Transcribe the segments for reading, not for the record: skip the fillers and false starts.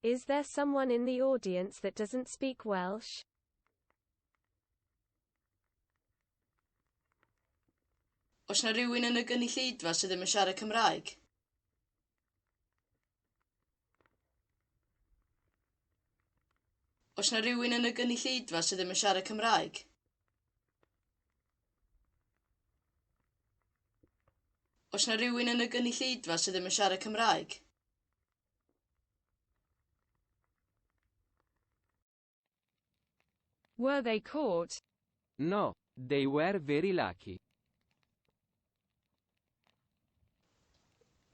Is there someone in the audience that doesn't speak Welsh? Oes 'na rywun yn y gynulleidfa sydd ddim yn siarad Cymraeg? Oes 'na rywun yn y gynulleidfa sydd ddim yn siarad Cymraeg? Oes 'na rywun yn y gynulleidfa sydd ddim yn siarad Cymraeg? Were they caught? No, they were very lucky.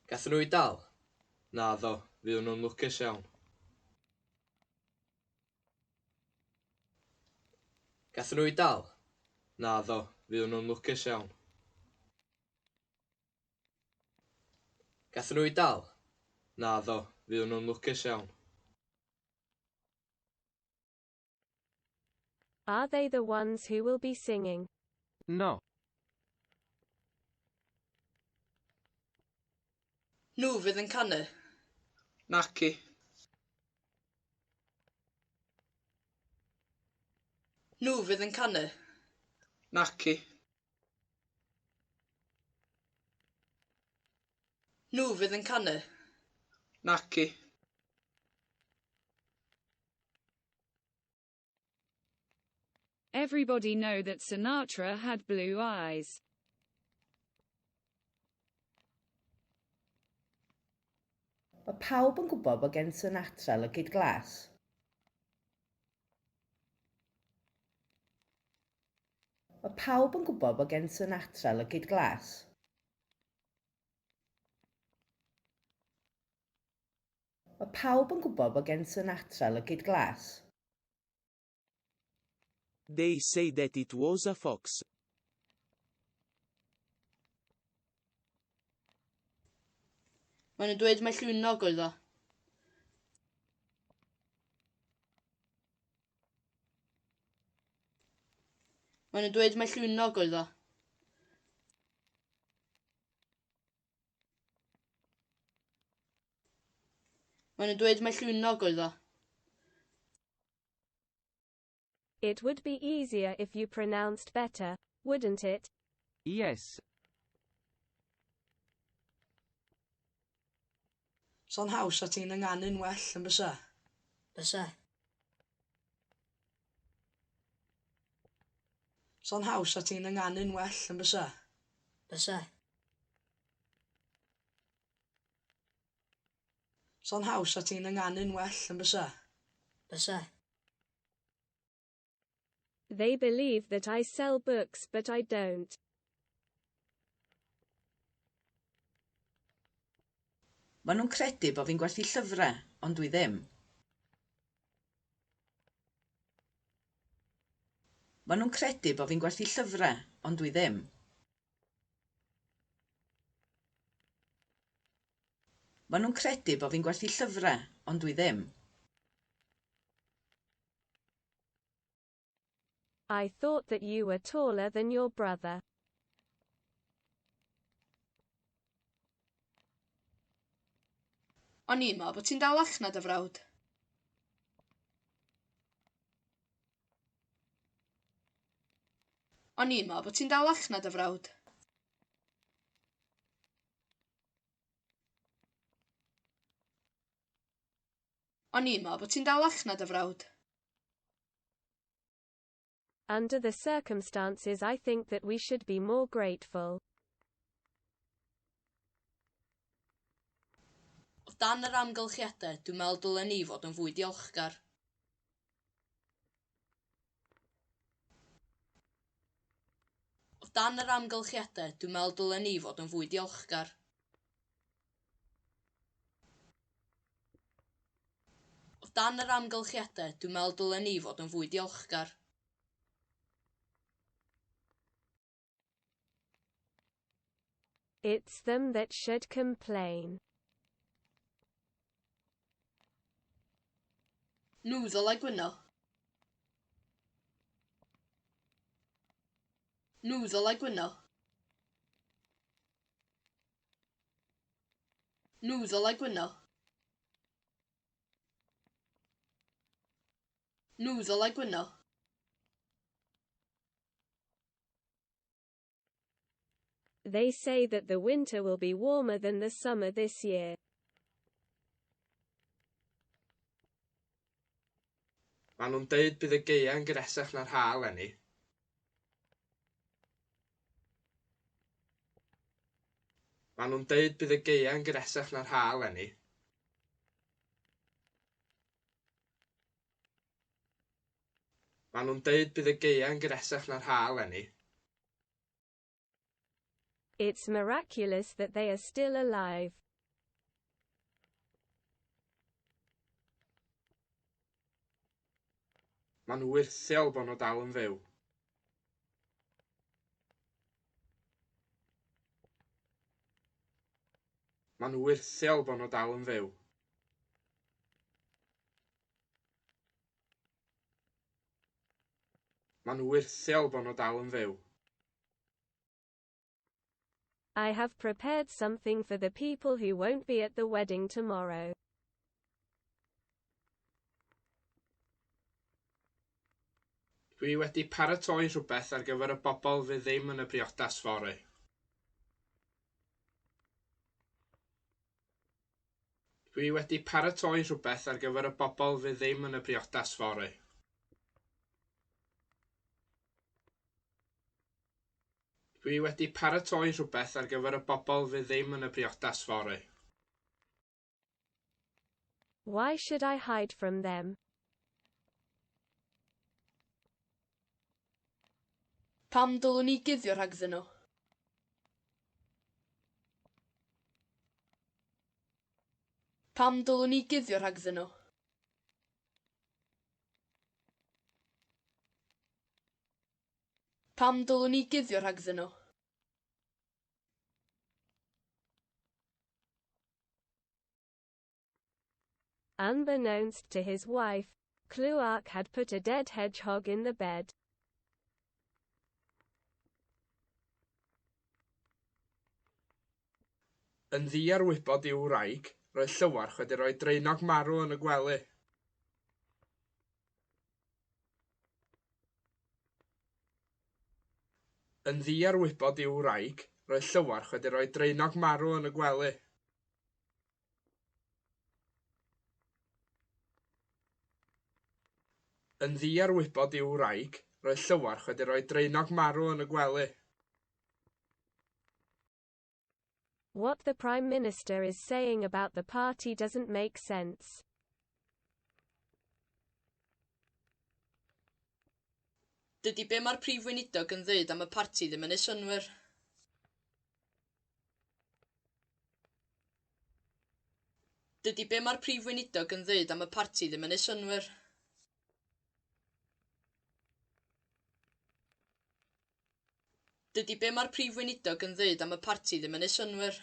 Gathon nhw eu dal? Naddo, fuon nhw'n lwcus iawn. Gathon nhw eu dal? Naddo, fuon nhw'n lwcus iawn. Gathon nhw eu dal? Naddo, fuon nhw'n lwcus iawn. Are they the ones who will be singing? No. Nhw fydd yn canu? Naci. Nhw fydd yn canu? Naci. Nhw fydd yn canu? Naci. Everybody know that Sinatra had blue eyes. Mae pawb yn gwybod bod gen Sinatra lygaid glas. Mae pawb yn gwybod bod gen Sinatra lygaid glas. Mae pawb yn gwybod bod gen Sinatra lygaid glas. They say that it was a fox. Maen nhw'n dweud mai llwynog oedd o. Maen nhw'n dweud mai llwynog oedd o. Maen nhw'n dweud mai llwynog oedd o. It would be easier if you pronounced better, wouldn't it? Yes. Sa'n haws 'sa ti'n ynganu'n well yn bysa? Bysa. Sa'n haws 'sa ti'n ynganu'n well yn bysa? Bysa. Sa'n haws 'sa ti'n ynganu'n well yn bysa? Bysa. They believe that I sell books but I don't. Maen nhw'n credu bod fi'n gwerthu llyfrau, ond dwi ddim. Maen nhw'n credu bod fi'n gwerthu llyfrau, ond dwi ddim. Maen nhw'n credu bod fi'n gwerthu llyfrau, ond dwi ddim. I thought that you were taller than your brother. O'n i'n meddwl bod ti'n dalach na dy frawd. O'n i'n meddwl bod ti'n dalach na dy frawd. O'n i'n meddwl bod ti'n dalach na dy frawd. Under the circumstances I think that we should be more grateful. O dan yr amgylchiadau, dwi'n meddwl dylen ni fod yn fwy diolchgar. O dan yr amgylchiadau, dwi'n meddwl dylen ni fod yn fwy diolchgar. O dan yr amgylchiadau, dwi'n meddwl dylen ni fod yn fwy diolchgar. It's them that should complain. Nhw ddylai gwyno. Nhw ddylai gwyno. Nhw ddylai gwyno. Nhw ddylai gwyno. They say that the winter will be warmer than the summer this year. Maen nhw'n deud bydd y gaea'n gnesach na'r ha eleni. Maen nhw'n deud bydd y gaea'n gnesach na'r ha eleni. Maen nhw'n deud bydd y gaea'n gnesach na'r ha eleni. It's miraculous that they are still alive. Mae'n wyrthiol bod nhw dal yn fyw. Mae'n wyrthiol bod nhw dal yn fyw. Mae'n wyrthiol bod nhw dal yn fyw. I have prepared something for the people who won't be at the wedding tomorrow. Dwi wedi paratoi rhywbeth ar gyfer y bobl fydd ddim yn y briodas fory. Dwi wedi paratoi rhywbeth ar gyfer y bobl fydd ddim yn y briodas fory. Dwi wedi paratoi rhywbeth ar gyfer y bobl fydd ddim yn y briodas fory. Why should I hide from them? Pam dylwn i guddio rhagddyn nhw? Pam dylwn i guddio rhagddyn nhw? Pam dylwn i guddio rhagddyn nhw? Unbeknownst to his wife, Llywarch had put a dead hedgehog in the bed. Yn ddiarwybod i'w wraig, roedd Llywarch wedi rhoi draenog marw yn y gwely. Yn ddiarwybod i'w wraig, roedd Llywarch wedi rhoi draenog marw yn y gwely. Yn ddiarwybod i'w wraig, roedd Llywarch wedi rhoi draenog marw yn y gwely. What the Prime Minister is saying about the party doesn't make sense. Dydy be mae'r prif weinidog yn ddeud am y parti ddim yn neud synnwyr. Dydy be mae'r prif weinidog yn ddeud am y parti ddim yn neud synnwyr. Dydy be mae'r prif weinidog yn ddeud am y parti ddim yn neud synnwyr.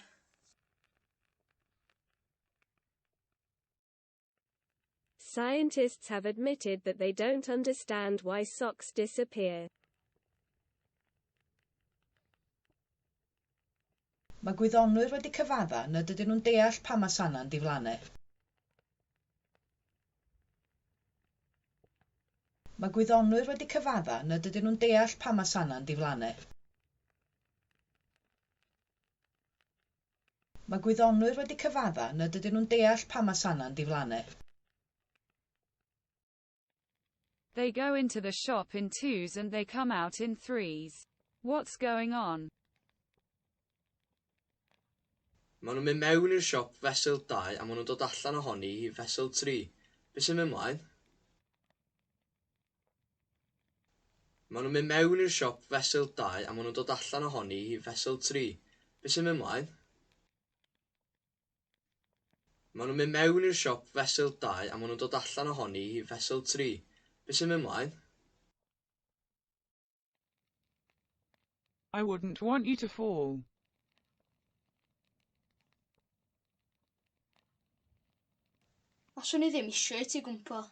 Scientists have admitted that they don't understand why socks disappear. Mae gwyddonwyr wedi cyfadda nad ydyn nhw'n deall pam mae sanau'n diflannu. Mae gwyddonwyr wedi cyfadda nad ydyn nhw'n deall pam mae sanau'n diflannu. Mae gwyddonwyr wedi cyfadda nad ydyn nhw'n deall pam mae sanau'n diflannu. They go into the shop in twos and they come out in threes. What's going on? Maen nhw'n mynd mewn i'r siop fesul 2 a maen nhw'n dod allan ohoni hi fesul 3. Be sy'n mynd mlaen? Maen nhw'n mynd mewn i'r siop fesul 2 a maen nhw'n dod allan ohoni hi fesul 3. Be sy'n mynd mlaen? Maen nhw'n mynd mewn i'r siop fesul 2 a maen nhw'n dod allan ohoni hi fesul 3. Be sy'n mynd mlaen? I wouldn't want you to fall. Allwn i ddim isio i ti gwympo.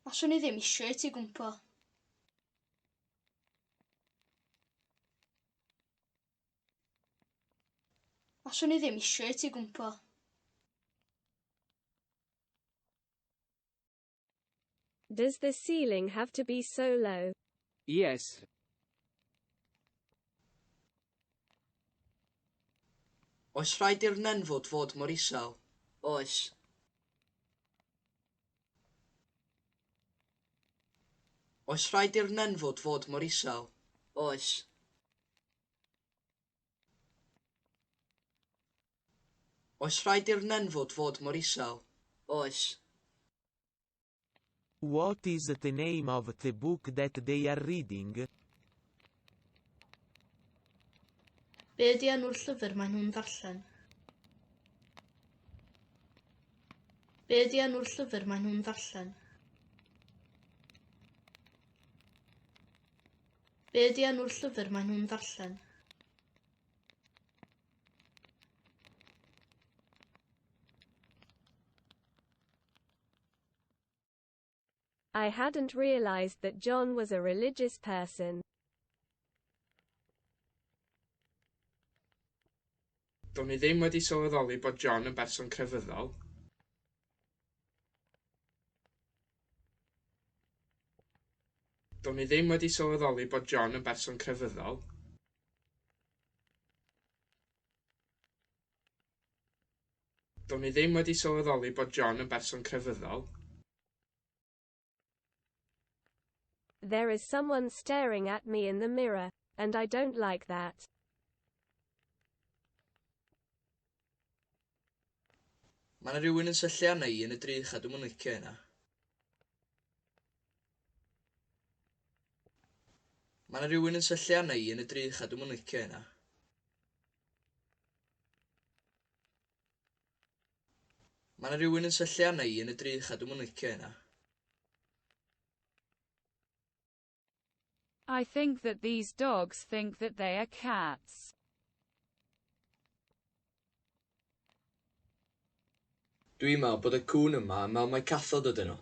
Allwn i ddim isio i ti gwympo. Allwn i ddim isio i ti gwympo. Does the ceiling have to be so low? Yes. Oes rhaid i'r nenfwd fod mor isel? Oes. Oes rhaid i'r nenfwd fod mor isel? Oes. Oes rhaid i'r nenfwd fod mor isel? Oes. What is the name of the book that they are reading? Be ydy enw'r llyfr maen nhw'n ddarllen? Be ydy enw'r llyfr maen nhw'n ddarllen? Be ydy enw'r llyfr maen nhw'n ddarllen? I hadn't realized that John was a religious person. Do'n i ddim wedi sylweddoli bod John yn berson crefyddol. Do'n i ddim wedi sylweddoli bod John yn berson crefyddol. Do'n i ddim wedi sylweddoli bod John yn berson crefyddol. There is someone staring at me in the mirror, and I don't like that. Mae 'na rywun yn syllu arna i yn y drych a dwi'm yn licio hynna. Mae 'na rywun yn syllu arna i yn y drych a dwi'm yn licio hynna. Mae 'na rywun yn syllu arna i yn y drych a dwi'm yn licio hynna. I think that these dogs think that they are cats. Dwi'n meddwl bod y cŵn yma yn meddwl mai cathod ydyn nhw.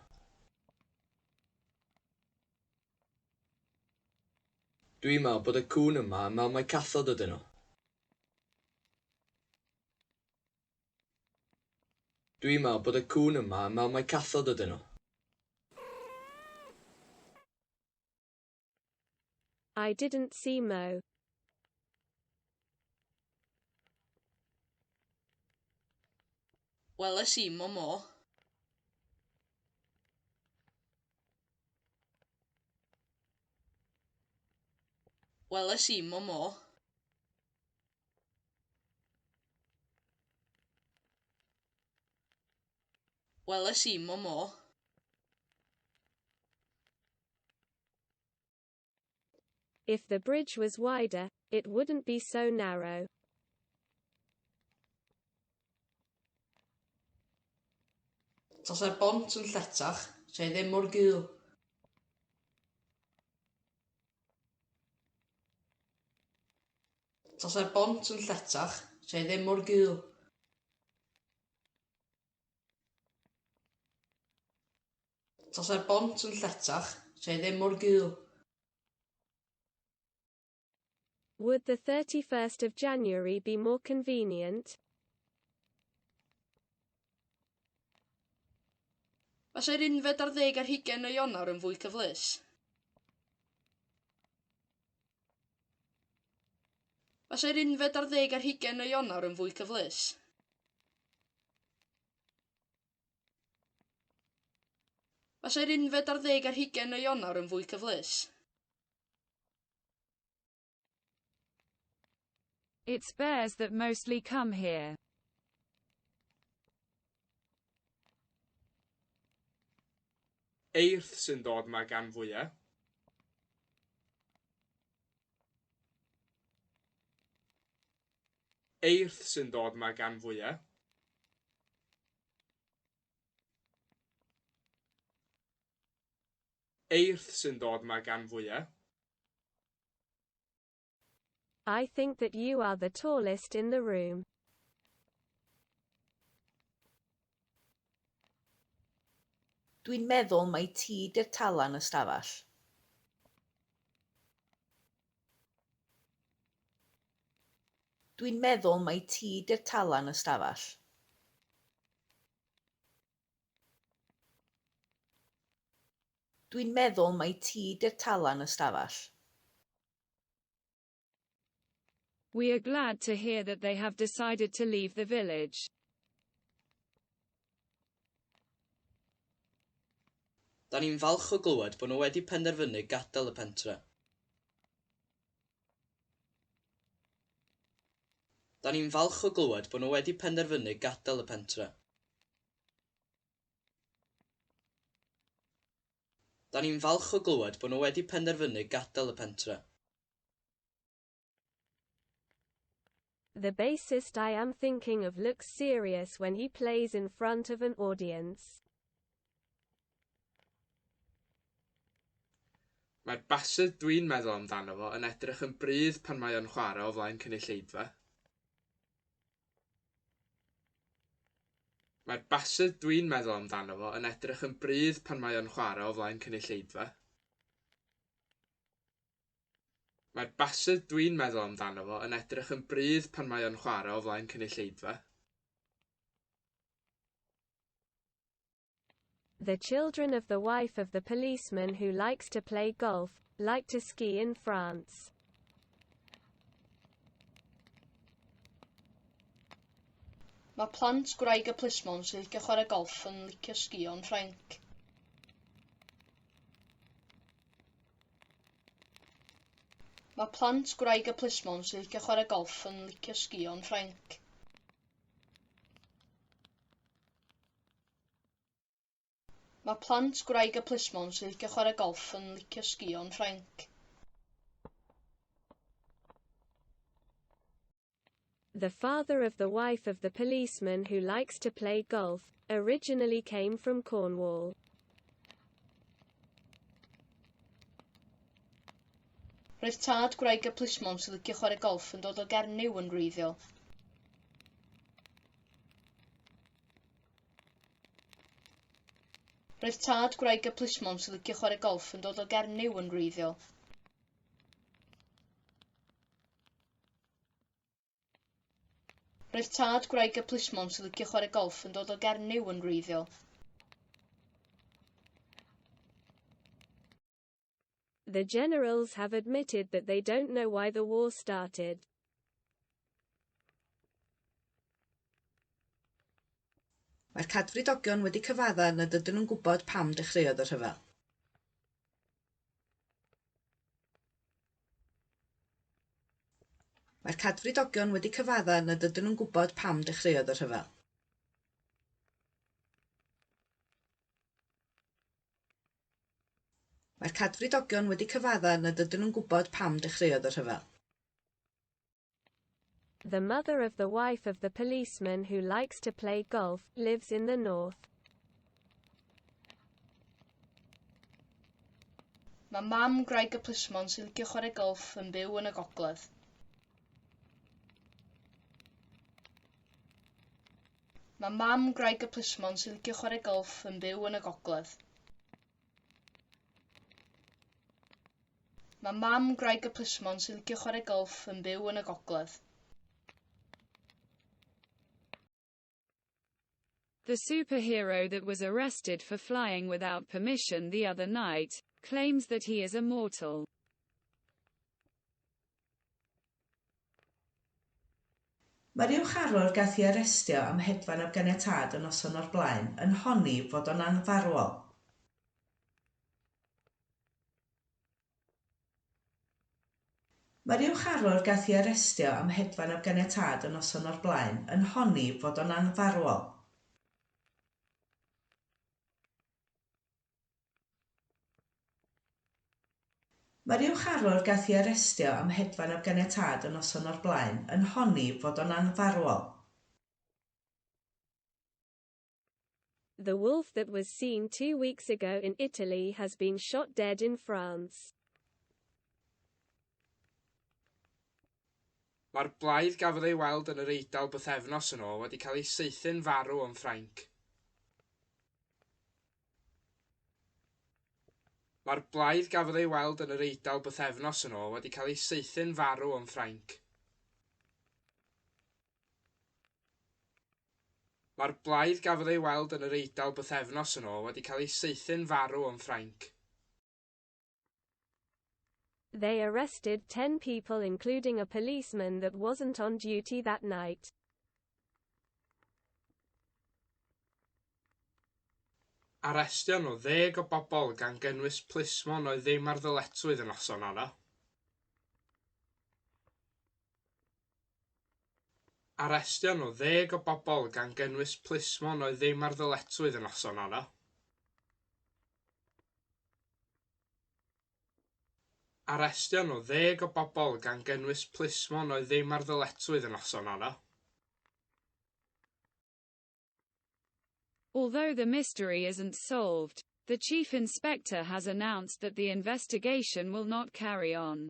Dwi'n meddwl bod y cŵn yma yn meddwl mai cathod ydyn nhw. Dwi'n meddwl bod y cŵn yma yn meddwl mai cathod ydyn nhw. I didn't see Mo. Weles i mo Mo. Weles i mo Mo. Weles i mo Mo. If the bridge was wider, it wouldn't be so narrow. Tasai'r bont yn lletach, 'sa hi ddim mor gul. Tasai'r bont yn lletach, 'sa hi ddim mor gul. Tasai'r bont yn lletach, 'sa hi ddim mor gul. Would the 31st of January be more convenient? Fasai'r 21 o Ionawr yn fwy cyfleus? Fasai'r 21 o Ionawr yn fwy cyfleus? Fasai'r 21 o Ionawr yn fwy cyfleus? It's bears that mostly come here. Eirth sy'n dod 'ma gan fwya. Eirth sy'n dod 'ma gan fwya. Eirth sy'n dod 'ma gan fwya. I think that you are the tallest in the room. Dwi'n meddwl mai ti 'di'r tala'n y stafell. Dwi'n meddwl mai ti 'di'r tala'n y stafell. Dwi'n meddwl mai ti 'di'r tala yn y stafell. We are glad to hear that they have decided to leave the village. Da ni'n falch o glywed bod nhw wedi penderfynu gadael y pentre. Da ni'n falch o glywed bod nhw wedi penderfynu gadael y pentre. Da ni'n falch o glywed bod nhw wedi penderfynu gadael y pentre. The bassist I am thinking of looks serious when he plays in front of an audience. Mae'r basydd dwi'n meddwl amdano fo yn edrych yn brudd pan mae o'n chwarae o flaen cynulleidfa. Mae'r basydd dwi'n meddwl amdano fo yn edrych yn brudd pan mae o'n chwarae o flaen cynulleidfa. Mae'r basydd dwi'n meddwl amdano fo yn edrych yn brudd pan mae o'n chwarae o flaen cynulleidfa. The children of the wife of the policeman who likes to play golf, like to ski in France. Mae plant gwraig y plismon sy'n licio chwarae golff yn licio sgïo yn Ffrainc. Mae plant gwraig y plismon sy'n licio chwarae golff yn licio sgïo yn Ffrainc. Mae plant gwraig y plismon sy'n licio chwarae golff yn licio sgïo yn Ffrainc. The father of the wife of the policeman who likes to play golf, originally came from Cornwall. Roedd tad gwraig y plismon sy'n licio chwarae golff yn dod o Gernyw yn wreiddiol. Roedd tad gwraig y plismon sy'n licio chwarae golff yn dod o Gernyw yn wreiddiol. Roedd tad gwraig y plismon sy'n licio chwarae golff yn dod o Gernyw yn wreiddiol. The generals have admitted that they don't know why the war started. Mae'r cadfridogion wedi cyfadda nad ydyn nhw'n gwybod pam dechreuodd y rhyfel. Mae'r cadfridogion wedi cyfadda nad ydyn nhw'n gwybod pam dechreuodd y rhyfel. Mae'r cadfridogion wedi cyfadda nad ydyn nhw'n gwybod pam dechreuodd y rhyfel. The mother of the wife of the policeman who likes to play golf, lives in the north. Mae mam gwraig y plismon sy'n licio chwarae golff yn byw yn y gogledd. Mae mam gwraig y plismon sy'n licio chwarae golff yn byw yn y gogledd. Mae mam gwraig y plismon sy'n licio chwarae golff yn byw yn y gogledd. The superhero that was arrested for flying without permission the other night, claims that he is immortal. Mae'r uwcharwr gath ei arestio am hedfan heb ganiatâd y noson o'r blaen yn honni fod o'n anfarwol. Mae'r uwcharwr gath ei arestio am hedfan heb ganiatâd y noson o'r blaen yn honni fod o'n anfarwol. Mae'r uwcharwr gath ei arestio am hedfan heb ganiatâd y noson o'r blaen yn honni fod o'n anfarwol. The wolf that was seen 2 weeks ago in Italy has been shot dead in France. Mae'r blaidd gafodd ei weld yn yr Eidal bythefnos yn ôl wedi cael ei saethu'n farw yn Ffrainc. Mae'r blaidd gafodd ei weld yn yr Eidal bythefnos yn ôl wedi cael ei saethu'n farw yn Ffrainc. Mae'r blaidd gafodd ei weld yn yr Eidal bythefnos yn ôl wedi cael ei saethu'n farw yn Ffrainc. They arrested 10 people including a policeman that wasn't on duty that night. Arestio nhw ddeg o bobl gan gynnwys plismon oedd ddim ar ddyletswydd y noson honno. Arestio nhw ddeg o bobl gan gynnwys plismon oedd ddim ar ddyletswydd y noson honno. Arestio nhw ddeg o bobl gan gynnwys plismon oedd ddim ar ddyletswydd y noson honno. Although the mystery isn't solved, the chief inspector has announced that the investigation will not carry on.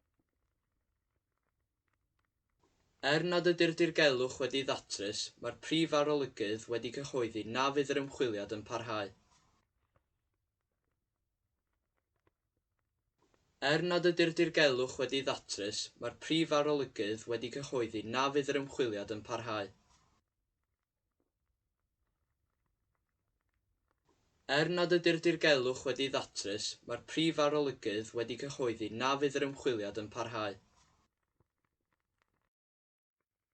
Er nad ydy'r dirgelwch wedi'i ddatrys, mae'r prif arolygydd wedi cyhoeddi na fydd yr ymchwiliad yn parhau. Er nad ydy'r dirgelwch wedi'i ddatrys, mae'r prif arolygydd wedi cyhoeddi na fydd yr ymchwiliad yn parhau. Er nad ydy'r dirgelwch wedi'i ddatrys, mae'r prif arolygydd wedi cyhoeddi na fydd yr ymchwiliad yn parhau.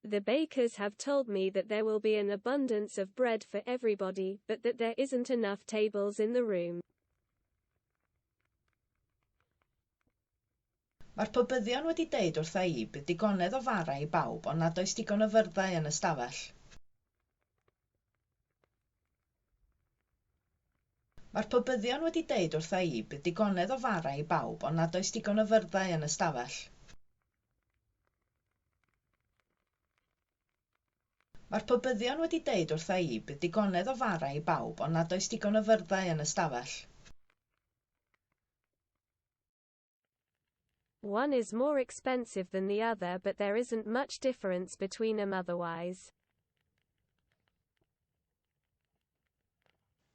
The bakers have told me that there will be an abundance of bread for everybody, but that there isn't enough tables in the room. Mae'r pobyddion wedi deud wrtha i bydd digonedd o fara i bawb ond nad oes digon o fyrddau yn y stafell. Mae'r pobyddion wedi deud wrtha i bydd digonedd o fara i bawb ond nad oes digon o fyrddau yn y stafell. Mae'r pobyddion wedi deud wrtha i bydd digonedd o fara i bawb ond nad oes digon o fyrddau yn y stafell. One is more expensive than the other but there isn't much difference between them otherwise.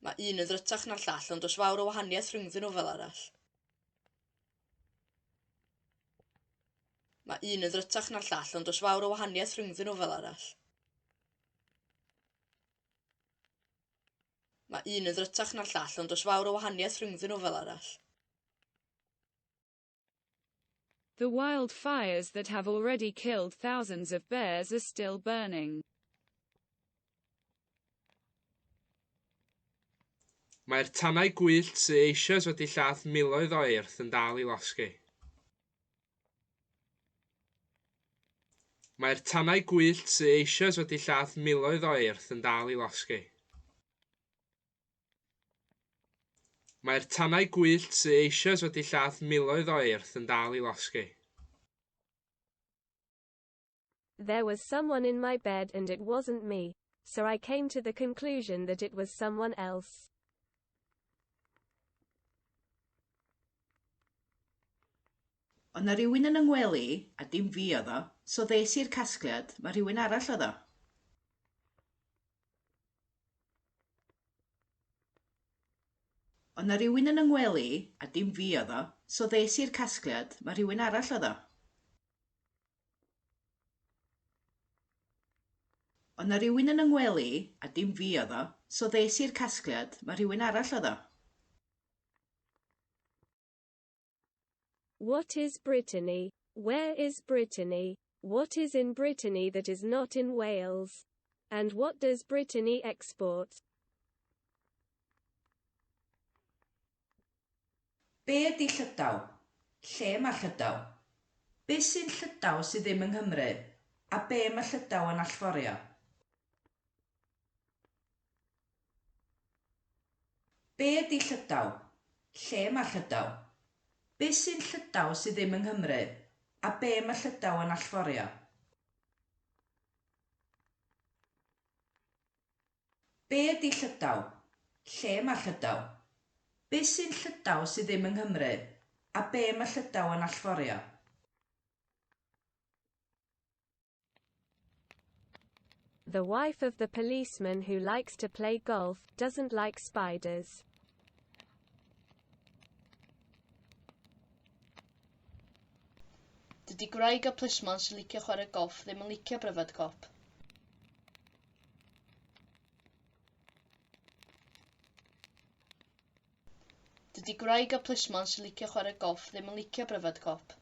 Mae un yn ddrytach na'r llall ond does fawr o wahaniaeth rhyngddyn nhw fel arall. Mae un yn ddrytach na'r llall ond does fawr o wahaniaeth rhyngddyn nhw fel arall. Mae un yn ddrytach na'r llall ond does fawr o wahaniaeth rhyngddyn nhw fel arall. The wildfires that have already killed thousands of bears are still burning. Mae'r tanau gwyllt sydd eisoes wedi lladd miloedd o eirth yn dal i losgi. Mae'r tanau gwyllt sydd eisoes wedi lladd miloedd o eirth yn dal i losgi. Mae'r tanau gwyllt sydd eisoes wedi lladd miloedd o eirth yn dal i losgi. There was someone in my bed and it wasn't me, so I came to the conclusion that it was someone else. Oedd 'na rywun yn 'y ngwely i, a dim fi oedd o, so ddes i'r casgliad mai rhywun arall oedd o. Oedd 'na rywun yn 'y ngwely i, a dim fi oedd o, so ddes i'r casgliad mai rhywun arall oedd o. Oedd 'na rywun yn 'y ngwely i, a dim fi oedd o, so ddes i'r casgliad mai rhywun arall oedd o. What is Brittany? Where is Brittany? What is in Brittany that is not in Wales? And what does Brittany export? Be ydy Llydaw? Lle mae Llydaw? Be sy'n Llydaw sydd ddim yng Nghymru? A be mae Llydaw yn allforio? Be ydy Llydaw? Lle mae Llydaw? Be sy'n Llydaw sydd ddim yng Nghymru? A be mae Llydaw yn allforio? Be ydy Llydaw? Lle mae Llydaw? Be sy'n Llydaw sydd ddim yng Nghymru? A be mae Llydaw yn allforio? The wife of the policeman who likes to play golf doesn't like spiders. Dydy gwraig y plismon sy'n licio chwarae golff ddim yn licio pryfed cop. Dydy gwraig y plismon sy'n licio chwarae golff ddim yn licio pryfed cop.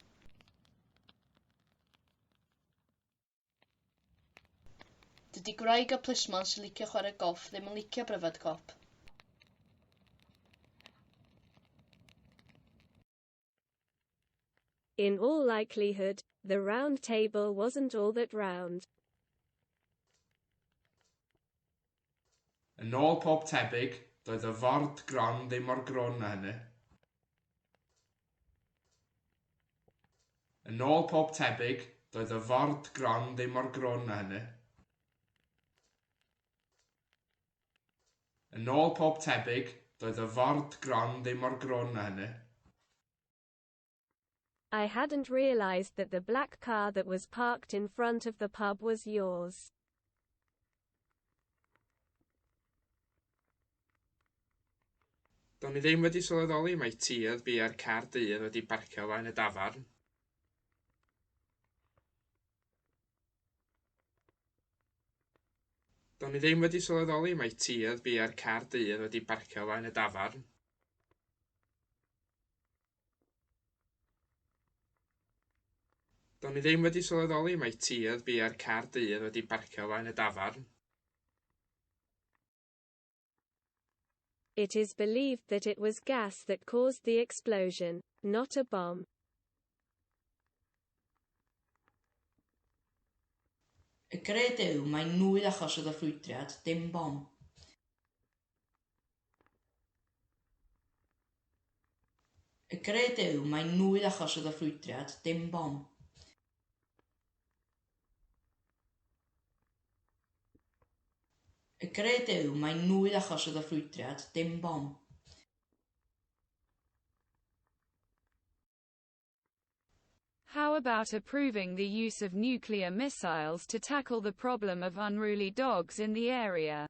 Dydy gwraig y plismon sy'n licio chwarae golff ddim yn licio pryfed cop. In all likelihood, the round table wasn't all that round. Yn ôl pob tebyg, doedd y ford gron ddim mor grwn â hynny. Yn ôl pob tebyg, doedd y ford gron ddim mor grwn â hynny. Yn ôl pob tebyg, doedd y ford gron ddim mor grwn â hynny. I hadn't realized that the black car that was parked in front of the pub was yours. Do'n i ddim wedi sylweddoli mai ti oedd biau'r car du oedd wedi parcio o flaen y dafarn. Do'n i ddim wedi sylweddoli mai ti oedd biau'r car du oedd wedi parcio o flaen y dafarn. Do'n i ddim wedi sylweddoli mai ti oedd biau'r car du oedd wedi parcio o flaen y dafarn. It is believed that it was gas that caused the explosion, not a bomb. Y gred yw mai nwy achosodd y ffrwydriad, dim bom. Y gred yw mai nwy achosodd y ffrwydriad, dim bom. Y gred yw mai nwy achosodd y ffrwydriad, dim bom. How about approving the use of nuclear missiles to tackle the problem of unruly dogs in the area?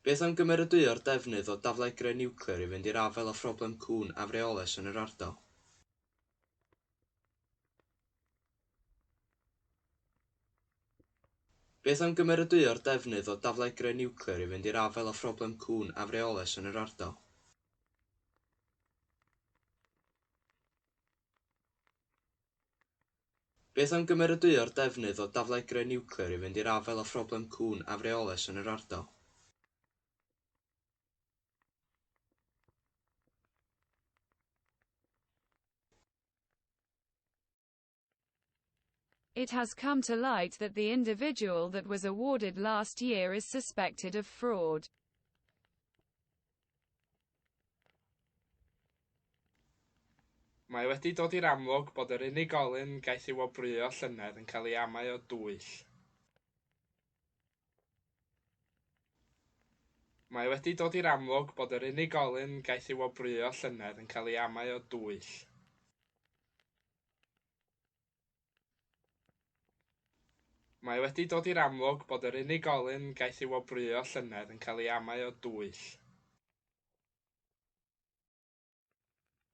Beth am gymeradwyo'r defnydd o daflegrau niwclear i fynd i'r afael â phroblem cŵn afreolus yn yr ardal? Beth am gymeradwyo'r defnydd o daflegrau niwclear i fynd i'r afael â phroblem cŵn afreolus yn yr ardal? Beth am gymeradwyo'r defnydd o daflegrau niwclear i fynd i'r afael â phroblem cŵn afreolus yn yr ardal? It has come to light that the individual that was awarded last year is suspected of fraud. Mae wedi dod i'r amlwg bod yr unigolyn gaeth ei wobrwyo llynedd yn cael ei amau o dwyll. Mae wedi dod i'r amlwg bod yr unigolyn gaeth ei wobrwyo llynedd yn cael ei amau o dwyll. Mae wedi dod i'r amlwg bod yr unigolyn gaeth ei wobrwyo llynedd yn cael ei amau o dwyll.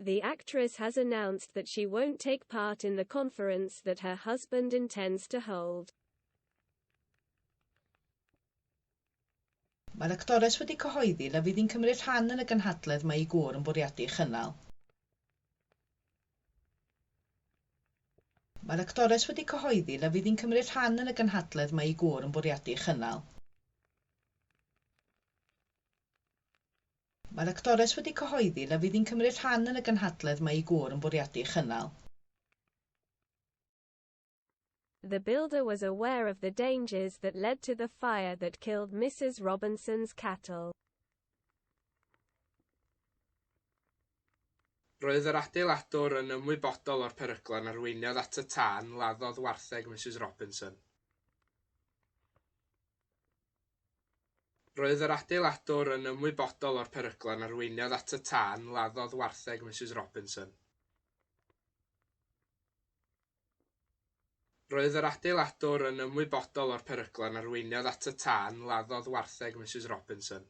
The actress has announced that she won't take part in the conference that her husband intends to hold. Mae'r actores wedi cyhoeddi na fydd hi'n cymryd rhan yn y gynhadledd mae ei gŵr yn bwriadu ei chynnal. Mae'r actores wedi cyhoeddi na fydd hi'n cymryd rhan yn y gynhadledd mae ei gŵr yn bwriadu ei chynnal. Mae'r actores wedi cyhoeddi na fydd hi'n cymryd rhan yn y gynhadledd mae ei gŵr yn bwriadu ei chynnal. The builder was aware of the dangers that led to the fire that killed Mrs. Robinson's cattle. Roedd yr adeiladwr yn ymwybodol o'r peryglon arweiniodd at y tân laddodd wartheg Mrs. Robinson. Roedd yr adeiladwr yn ymwybodol o'r peryglon arweiniodd at y tân laddodd wartheg Mrs. Robinson. Roedd yr adeiladwr yn ymwybodol o'r peryglon arweiniodd at y tân laddodd wartheg Mrs. Robinson.